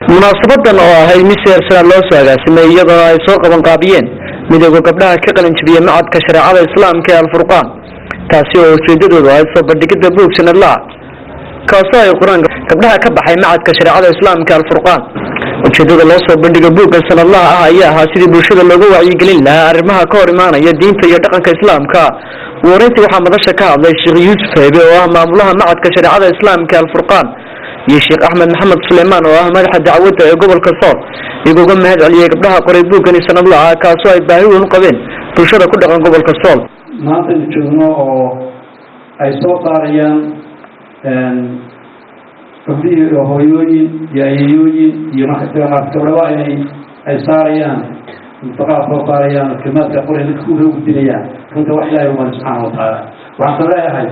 Munaasabadan oo ahayd mid si heer sare loo soo agaasimay, iyadoo ay soo qaban qaabiyeen Midowga Gabdhaha ka qalin jabiyey Macadka Shareecada Islaamka ee Alfurqaan, taasi oo ujeedadoodu ahayd soo bandhigida buug sanadlaha kaasoo ay qoraan gabdhaha ka baxay Macadka Shareecada Islaamka Alfurqaan. Ujeedada loo soo bandhiga buugga sanadlaha ah ayaa ahaa sidii bulshada looga wacyigelin lahaa arrimaha ka hor imaanaya diinta iyo dhaqanka Islaamka. Wareyntii waxaa madasha ka hadlay Sheekh Yuusuf Hebe oo ah maamulaha Macadka Shareecada Islaamka Alfurqaan iyo Sheekh Axmed Maxamed Suleymaan oo ah madaxa dacwadda ee gobolka Sool, iyagoo uga mahad celiyey gabdhaha qoray buuggani sanadlaha ah, kaasoo ay baahi weyn u qabeen bulshada ku dhaqan gobolka Sool. Maanta aynu joogno oo ay soo saarayaan gabdhihii oo hooyooyin iyo ayayooyin iyo marka gabdhaba inay ay saarayaan mustaqaa soo saarayaan, kalimaadka qoray dadka uga gudbinayaan. Runta wax Ilaahay umada subxaana watacaala. Waxaan soo leeyahay,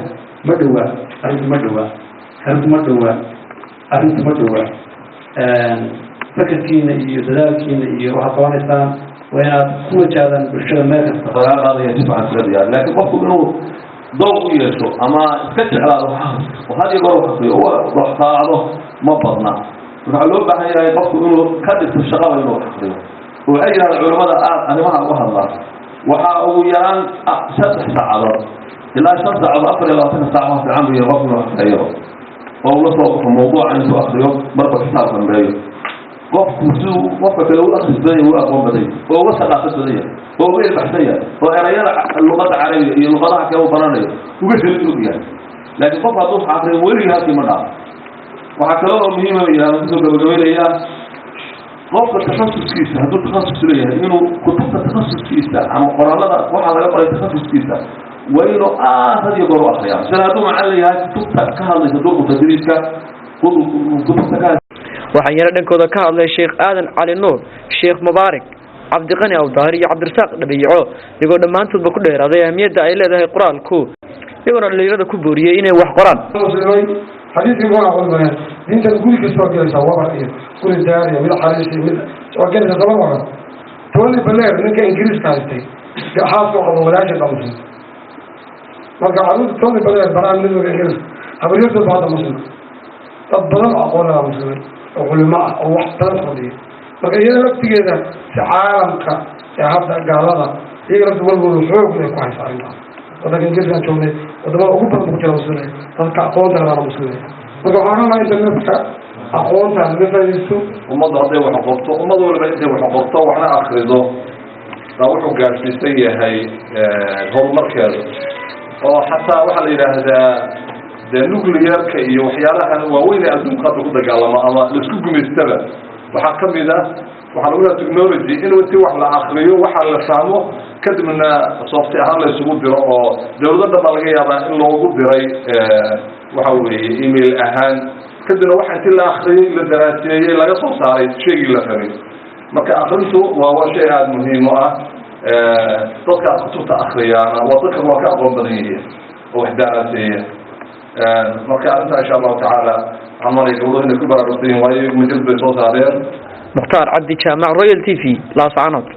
ma dhowaa arrintu, ma dhowaa arrintu, ma dhowaa arrintu, ma dhowaa. Fakarkiina iyo dadaalkiina iyo waxaad qabanaysaan waa inaad ku wajahdaan bulshada meel kasta. Lagaa qaadaya si fiican iskaga diyaar, laakiin qofku inuu dooq u yeesho ama iska jeclaado oo had iyo goor wax akriyo oo wax taacdo ma badna. Waxaa loo baahan yahay qofku inuu ka dhigto shaqaba inuu wax akriyo. Oo waxay yidhahdaan culamada aad arrimaha uga hadlaa, waxaa ugu yaraan 3 saacadood ilaa 5 saacadood, 24-ka saac waa fiican buu yahay qofku inuu akriyo oo ula soo baxo mawduuca intuu akriyo marba kitaab dambeeyo. Qofku siduu qofka kale u akris badan yahay, u aqoon badan yahay oo uga saqaafad badan yahay oo uga ilbaxsan yahay oo erayada luqadda Carabiga iyo luqadaha kale u baranayo uga helid og yahay. Laakiin qof hadduu akrin, weligii halkii ma dhaafo. Waxaa kale oo muhiima yidhahda, kusoo gabagabaynayaa, qofka takhasuskiisa hadduu takhasus leeyahay, inuu kutubta takhasuskiisa ama qoraalada waxaa laga qoray takhasuskiisa waa inuu aad had iyo goor u akriyaa. Masala hadduu macallin yahay, kutubta ka hadlaysa durqu tadriiska, kutubta ka Waxaa iyana dhankooda ka hadlay Sheekh Aadan Cali Nuur, Sheekh Mubaarak Cabdiqani Awdaahir iyo Cabdirasaaq Dhabiico, iyagoo dhammaantoodba ku dheeraaday ahmiyadda ay leedahay qoraalku, iyagoona dhalinyarada ku booriyey inay wax qoraan. Muslimay xadiidkii waa aqoon diintan. Guri kasta waa gelaysaa, wabar iyo guri daar iyo mid xariis iyo mid waa gelaysaa. Sabab waa Tony Blair, ninka Ingiriiska haystay, xaaska qabo walaasha baa Muslim. Marka caruurta Tony Blair baraan midooda Ingiriiska, habaryartood baa hadda Muslim. Dad badan oo aqoon leh baa Muslimay oo culimo ah oo wax badan kordhiyay. Marka iyada laftigeeda si caalamka ee hadda gaalada iyaga lafti walgooda xoog bay ku haysa arrintaas. Waddanka Ingiriiskaan joognay, wadamada ugu badan bu ku jira Muslimay, dadka aqoonta leh baana Muslimay. Marka waxaan rabaa inta dadka aqoonta laga faa'iidaysto. Ummaddu hadday wax qorto, ummad waliba intay wax qorto waxna akrido baa wuxuu gaadhsiisan yahay horumarkeeda. Oo xataa waxaa la yidhaahdaa dee nuclearka iyo waxyaalahan waaweyn ee adduunka hadda ku dagaalamo ama laisku gumaystaba, waxaa ka mid ah waxaa lagu yaha technology inuu intii wax la akriyo, waxa la fahmo, kadibna soft ahaan la isugu diro. Oo dawlado dhan baa laga yaabaa in loogu diray waxa weeye email ahaan, kadibna waxa intii la akriyey, la daraaseeyey, laga soo saaray shaygii la rabay. Marka akrintu waa shay aada muhiim u ah. Dadka kutubta akriyaana waa dadka waa ka aqoon badan yihiin oo wax daraaseeya. Marka arrintaa insha Allahu tacaala waxaan malaya gabdhuhu inay ku baraarugsan yihin, waayo majalad bay soo saareen. Mukhtaar Cabdi Jaamac, Royal TV, Laascanood.